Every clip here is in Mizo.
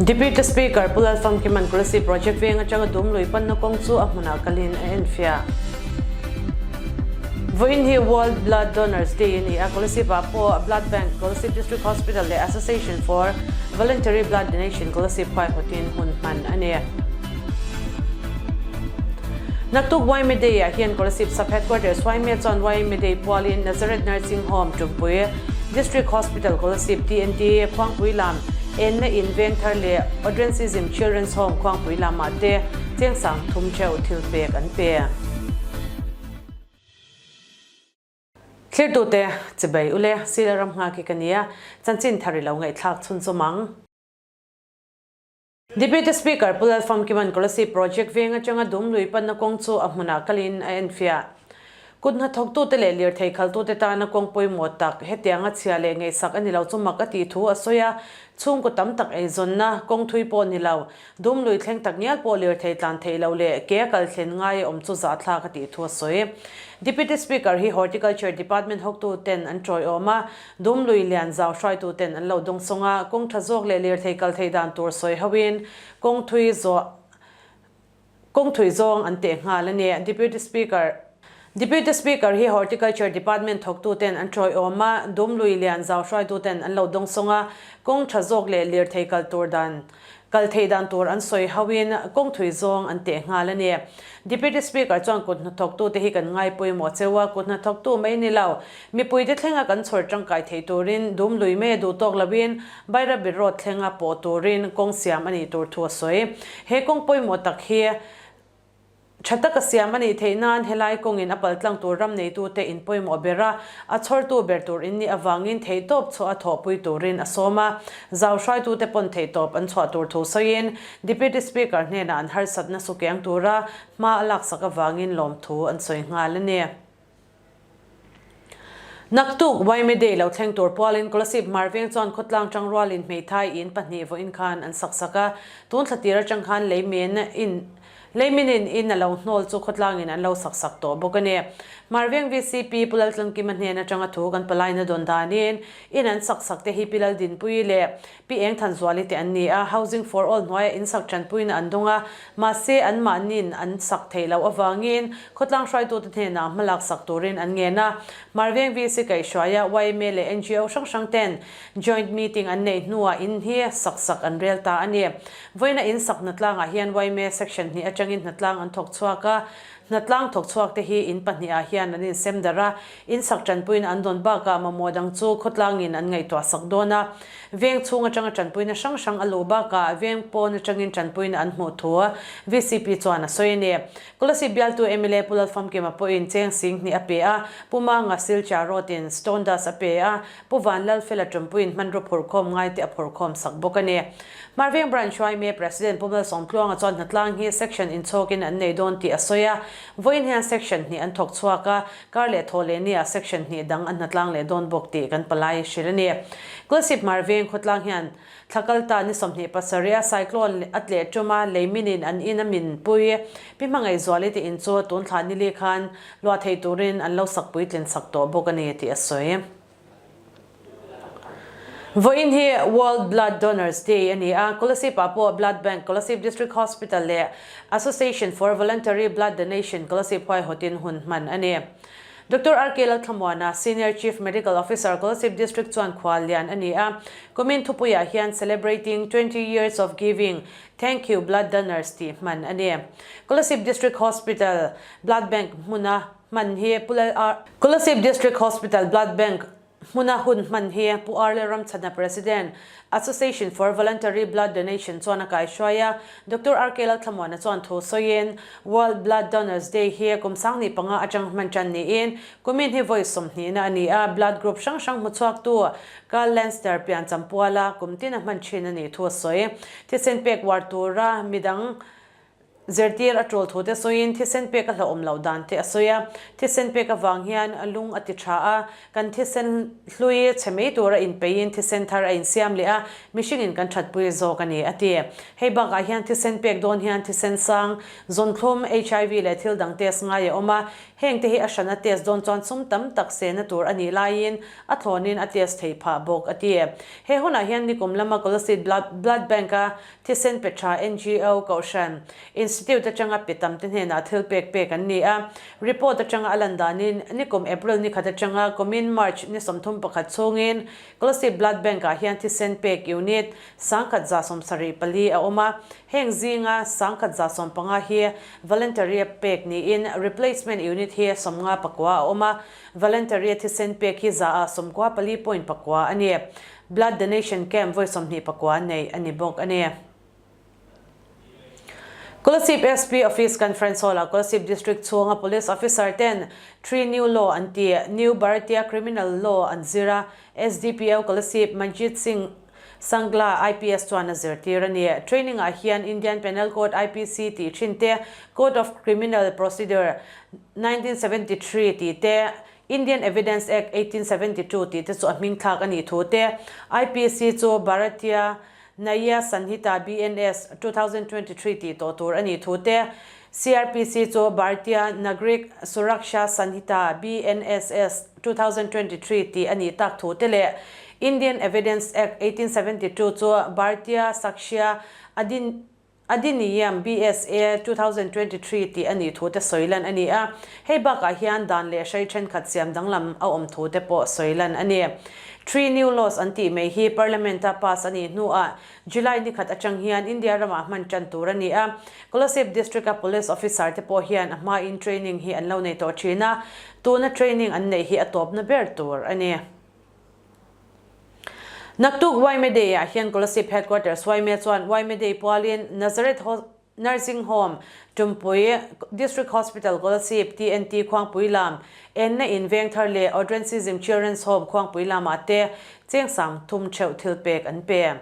Deputy Speaker Pu Lalfamkima'n Kolasib Project veng atanga Dumlui panna kawng chu a hmunah kalin a enfiah. Vawiin hi World Blood Donors Day a ni a, Kolasib-ah pawh Blood Bank, Kolasib District Hospital leh Association for Voluntary Blood Donation Kolasib huaihawtin hun hman a ni. Naktuk YMA Day-ah hian Kolasib Sub-Headquarters YMA chuan YMA Day pualin Nazareth Nursing Home Tumpui, District Hospital Kolasib TNT, Khuangpui lam Enna In Vengthar leh Odrensism Children's Home Khuangpui lamah te chengsang thum theuh thil pek an pe. Thlirtute, Chibai ule, Sila ram nghak hi ka nia, chanchin thar i lo ngaihthlak chhunzawm ang. Deputy Speaker Pu Lalfamkima'n Kolasib Project veng atanga Dumlui panna kawng chu a hmunah kalin a enfiah. Kut hnathawktute leh lirthei khaltute tana kawng pawimawh tak hetianga chhia leh ngaihsak a ni lo chu mak a tih thu a sawi a, chhungkaw tam tak eizawnna kawng thui pawh ni lo, Dumlui thleng tak ngial pawh lirthei tlan theih loh leh ke a kal thlen ngai a awm chu zahthlak a tih thu a sawi. Deputy Speaker hi Horticulture Department hawktuten an tawiawm a, Dumlui lian zau hruaitu ten an lo dawng sawng a, kawng tha zawk leh lirthei kal theih dan tur sawi hoin kawng thui zawh kawng thui zawng an teh nghal a ni. Deputy Speaker Deputy Speaker hi Horticulture Department thawktu ten an tawiawm a, Dumlui lian zau hruaitu ten an lo dawng sawng a, kawng tha zawk leh lirthei kal tur dan Kal theih dan tur an sawi hoin kawng thui zawng an teh nghal a ni. Deputy Speaker chuan kut hnathawktute hi kan ngai pawimawh cheu a, kut hnathawktu mai ni lo, mipuite thlenga kan chhawr tangkai theih turin dum lui mai a duh tawk loin Bairabi Road thlenga pawh turin kawng siam a nih tur thu a sawi. He kawng pawimawh tak hi Tha taka siam a nih theih nan helai kawngin a paltlang tur ram neitute in pawimawh ber a, a chhawrtu ber tur in nih avangin theihtawp chhuah a thawhpui turin a sawm a. Zau hruaitute pawn theihtawp an chhuah tur thu sawiin Deputy Speaker hnenah an harsatna sukiang tura hma a laksak avangin lawmthu an sawi nghal a ni. Naktuk YMA Day lo thleng tur pualin Kolasib Hmarveng chuan khawtlang tangrualin hmeithai in pahnih vawiin khan an sak sak a, tun thla tir atang khan leimin in leiminin in a lo hnawl chu khawtlangin an lo sak sak tawh bawk a ni. Hmarveng VCP Pu Laltlankima hnen atanga thu kan palaina dawn danin in an sak sak te hi Pi Laldinpuii leh Pi Eng Thanzuali te an ni a, Housing for All hnuaia in sak tanpuina an dawng a, mahse anmahniin an sak theih loh avangin khawtlang hruaitute hnenah hmalak sak turin an ngen a. Hmarveng VC kaihhruaia yma leh ngo hrang hrang ten joint meeting an neih hnuah in hi sak sak an rel ta a ni. Vawiina in sak hnatlangah hian yma section hnih atangin hnatlang an thawk chhuak a, Hnatlang thawk chhuak te hi in pahnihah hian an insem darh a, in sak tanpuina an dawn bakah mamawh dang chu khawtlangin an ngaihtuah sak dawn a. Veng chhung atanga tanpuina hrang hrang a luh bakah veng pawn atangin tanpuina an hmuh thu VCP chuan a sawi a ni. Kolasib bialtu mla Pu Lalfamkima pawhin cheng sing hnih a pe a, Pu Manga Silchar Road-in stone dust a pe a, Pu Vanlalfela Tumpuiin hmanraw phurhkhawm ngaite a phurhkhawm sak bawk a ni. Hmarveng Branch yma President Pu Malsawmtluanga chuan hnatlang hi Section inchhawkin an nei dawn tih a sawi a, vawiin hian Section hnih an thawk chhuak a, kar leh thaw leh nia Section hnih dang an hnatlang leh dawn bawk tih kan palai hrilh a ni. Kulsip Hmarveng khawtlang hian thla kalta ni 27 a cyclone a tleh tum a, leiminin an in a min pui. Pi Hmangaihzuali te in chu tun thla nili khan luah thei turin an lo sak puitlin sak tawh bawk a ni tih a sawi. Vawiin hi World Blood Donors Day a ni a, Kolasib-ah pawh Blood Bank, Kolasib District Hospital leh Association for Voluntary Blood Donation, Kolasib huaihawtin hun hman a ni. Doctor RK Lalthlamuana, Senior Chief Medical Officer, Kolasib District chuan khual lian a ni a, kumin thupuiah hian Celebrating 20 Years of Giving, Thank You Blood Donors tih hman a ni. Kolasib District Hospital Blood Bank hmuna hman hi Pu Lal Ar. Kolasib District Hospital Blood Bank hmuna hun hman hi Pu Ar Lalramchhana President, Association for Voluntary Blood Donation chuan a kaihruai a, Doctor RK Lalthlamuana chuan thu sawiin World Blood Donors Day hi kum 15 atang hman tan niin kumin hi vawi 20 na a ni a, blood group hrang hrang hmuchhuaktu Karl Landsteiner pian champuala kum tin a hman thin a nih thu a sawi. Thisen pek uar tura midang. Zirtir a tul thute sawiin thisen pek a hlauhawm loh dan te a sawi a. Thisen pek avang hian lung a ti tha a, kan thisen hlui chhe mai tura inpeiin thisen thar a insiam leh a, mihringin kan thatpui zawk a ni, a ti. Hei bakah hian thisen pek dawn hian thisen sang, zawnthlum, hiv leh thil dang test ngai a awm a, hengte hi a hrana test dawn chuan sum tam tak sehna tur a nih laiin a thlawnin a test theih phah bawk, a ti. He hunah hian nikum lama Kolasib Blood Bank-a Thisen pe tha NGO, Kohhran, Institute atanga pe tam te hnenah thil pek pek an ni a. Report atanga a lan danin, nikum April ni khat atanga kumin March ni 31 chhungin Kolasib Blood Bank ah hian thisen pek unit 1174 a awm a. Heng zinga 1115 hi voluntary a pek niin replacement unit hi 59 a awm a. Voluntary a thisen pek hi za ah 94.9 a ni. Blood Donation Camp vawi 29 nei a ni bawk a ni. Kolasib SP Office Conference Hall-ah Kolasib District chhunga Police Officer ten Three New Law an ti, New Bharatiya Criminal Law an zir a, SDPO Kolasib Manjeet Singh Sangla IPS chuan a zirtir a ni. Training ah hian Indian Penal Code IPC tih thin te, Code of Criminal Procedure 1973 tih te, Indian Evidence Act 1872 tih te chu a hming thlak a nih thu te, IPC chu Bharatiya Nyaya Sanhita, BNS, 2023 tih tawh tur a nih thu te, CrPC chu Bharatiya Nagrik Suraksha Sanhita, BNSS, 2023 tih a nih tak thu te leh Indian Evidence Act 1872 chu Bharatiya Sakshya Adhin Adhiniyam, BSA, 2023 tih a nih thu te sawi lan a ni a. Hei bakah hian dan leh hrei thenkhat siam danglam a awm thu te pawh sawi lan a ni. Three new laws an tih mai hi Parliament-a pass a nih hnuah July ni khat atang hian India ramah hman tan tur a ni a. Kolasib District-a Police Officer te pawh hian a hmain training hi an lo nei tawh thin a, tuna training an neih hi a tawpna ber tur a ni. Naktuk Yma Day ah hian Kolasib Headquarters Yma chuan Yma Day pualin Nazareth Nursing Home, Tumpui, District Hospital Kolasib, TNT Khuangpui lam, Enna In Vengthar leh Odrensism Children's Home Khuangpui lamah te cheng sang thum theuh thil pek an pe.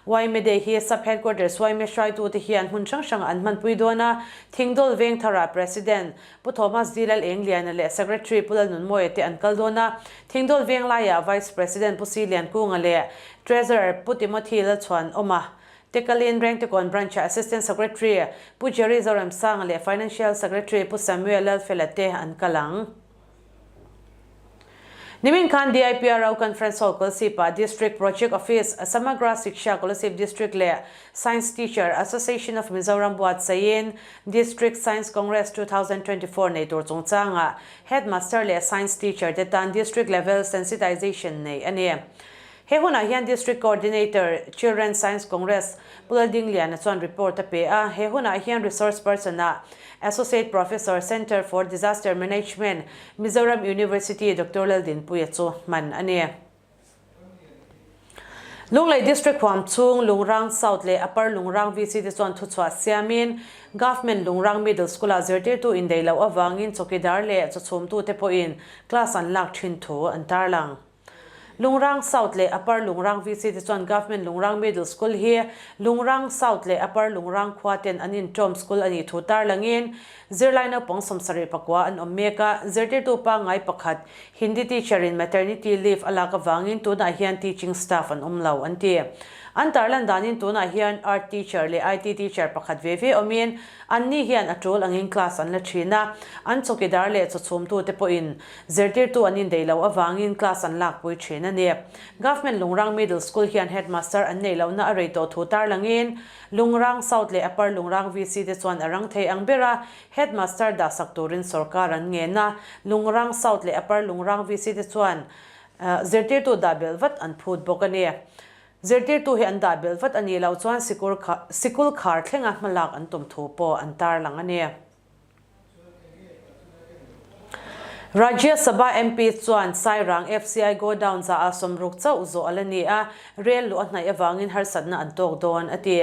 Yma Day hi Sub Headquarters Yma hruaitute hian hmun hrang hrangah an hmanpui dawn a, Thingdawl Vengtharah President Pu Thomas D. Lal Engliana leh Secretary Pu Lalnunmawia te an kal dawn a, Thingdawl Venglaiah Vice President Pu Si Liankunga leh Treasurer Pu Timothy Lalchhuanawma te kalin Rengtekawn Branch-ah Assistant Secretary Pu Jerry Zoremsanga leh Financial Secretary Pu Samuel Lalfela te an kal ang. Nimin khan DIPRO Conference Hall Kolasib-ah District Project Office, Samagra Shiksha Kolasib District leh Science Teacher Association of Mizoram buatsaihin District Science Congress 2024 nei tur chungchangah Headmaster leh Science Teacher te tan District Level Sensitization nei a ni. He hunah hian District Coordinator, Children Science Congress, Pu Laldingliana chuan report a pe a. He hunah hian resource person-ah Associate Professor, Centre for Disaster Management, Mizoram University, Doctor Laldinpuia chu hman a ni. Lunglei District huam chhung Lungrang South leh Upper Lungrang VC te chuan thuchhuah siamin Government Lungrang Middle School-ah zirtirtu indaih loh avangin chawkidar leh chawchhumtute pawhin class an lak thin thu an tarlang. Lungrang South leh Upper Lungrang VC te chuan Government Lungrang Middle School hi Lungrang South leh Upper Lungrang khua ten an inṭawm school a nih thu tarlangin zirlai naupang 74 an awm mek a, zirtirtu pangngai pakhat Hindi teacher in maternity leave a lak avangin tunah hian teaching staff an awm lo an ti. An tarlan danin tunah hian Art teacher leh IT teacher pakhat ve ve awmin anni hian a tul angin class an la thin a, an chawkidar leh chawchhumtute pawhin Zirtirtu an indeih loh avangin class an lakpui thin a ni. Government Lungrang Middle School hian Headmaster an neih lohna a rei tawh thu tarlangin Lungrang South leh Upper Lungrang VC te chuan a rang thei ang ber a, Headmaster dahsak turin sawrkar an ngen a, Lungrang South leh Upper Lungrang VC te chuan zirtirtu dah belh vat an phut bawk a ni. Zirtirtu hi an dah belh vat a nih loh chuan sikul khar thlenga hmalak an tum thu pawh an tarlang a ni. Rajya Sabha MP chuan Sairang FCI godown za ah 60 chauh zawh a la ni a, rel luh a hnaih avangin harsatna an tawk dawn, a ti.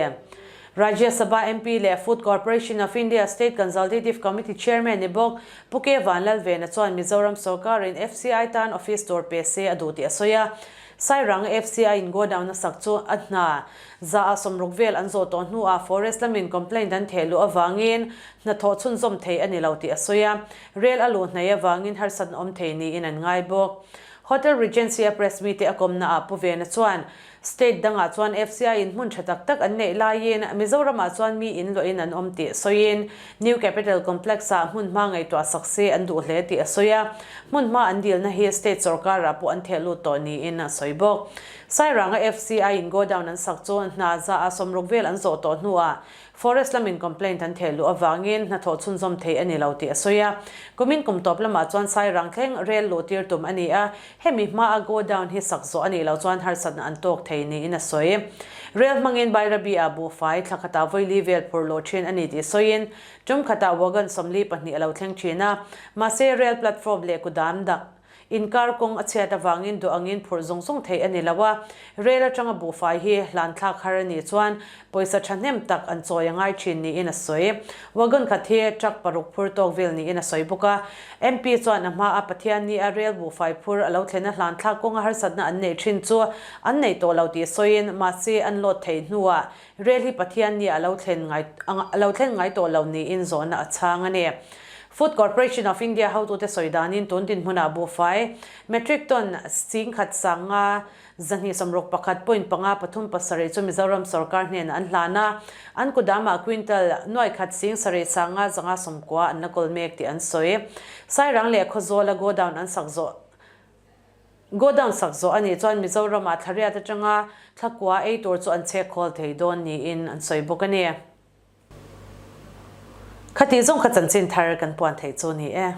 Rajya Sabha MP leh Food Corporation of India State Consultative Committee Chairman ni bawk Pu K Vanlalvena chuan Mizoram sawrkarin FCI tan office tur pe se a duh tih a sawi a. Sairang FCI in godown a sak chu a hna 160 vel an zawh tawh hnuah Forest lamin complaint an theh luh avangin hnathawh chhunzawm thei a ni lo tih a sawi a, rel a luh hnaih avangin harsatna awm thei niin an ngai bawk. Hotel Regency a press mite a kawmnaah Pu Vena chuan State dangah chuan FCI in hmun tha tak tak an neih laiin Mizoramah chuan mi in luahin an awm tih sawiin New Capital Complex-ah hmun hma ngaihtuah sak se an duh hle tih a sawi a, hmun hma an dilna hi state sorkarah pawh an theh lut tawh niin a sawi bawk. Sairanga FCI in godown an sak chu hna 160 vel an zawh tawh hnuah Forest lamin complaint an theh luh avangin hnathawh chhunzawm thei a ni lo tih a sawi a. Kumin kum tawp lamah chuan Sairang thleng rel luh tir tum a ni a, hemi hmaa godown hi sak zawh a nih loh chuan harsatna an tawk thei niin a sawi. Rel hmangin Bairabi-ah buhfai thla khatah vawili vel phur luh thin a ni tih sawiin tum khatah wagon 42 a lo thleng thin a, mahse rel platform leh kudam dang Inkar kawng a chhiat avangin duh angin phurh zung zung theih a ni lo a, rel atanga buhfai hi hlan thlak har a nih chuan pawisa thahnem tak an chawi a ngai thin niin a sawi. Wagon khat hi truck paruk phur tawk vel niin a sawi bawk a. MP chuan a hmaa Pathianni a rel buhfai phur a lo thlen a hlan thlak kawnga harsatna an neih thin chu an nei tawh lo tih sawiin mahse an load theih hnuah rel hi Pathianni a lo thlen ngai a lo thlen ngai tawh lo niin zawhna a chhang a ni. Food Corporation of India hotute sawi danin tun dinhmunah buhfai metric ton 10,000 sanga 261 point 5 3 7 chu Mizoram sorkar hnenah an hlan a, an kudamah quintal nuaikhat 7,000 sanga 590 an la kawl mek tih an sawi. Sairang leh Khawzawla godown an sak zawh Godown sak zawh a nih chuan Mizoramah thla riat atanga thla kua ei tur chu an chhek khawl thei dawn niin an sawi bawk a ni. Khati zawng kha chanchin thar kan puan theih chu ni e.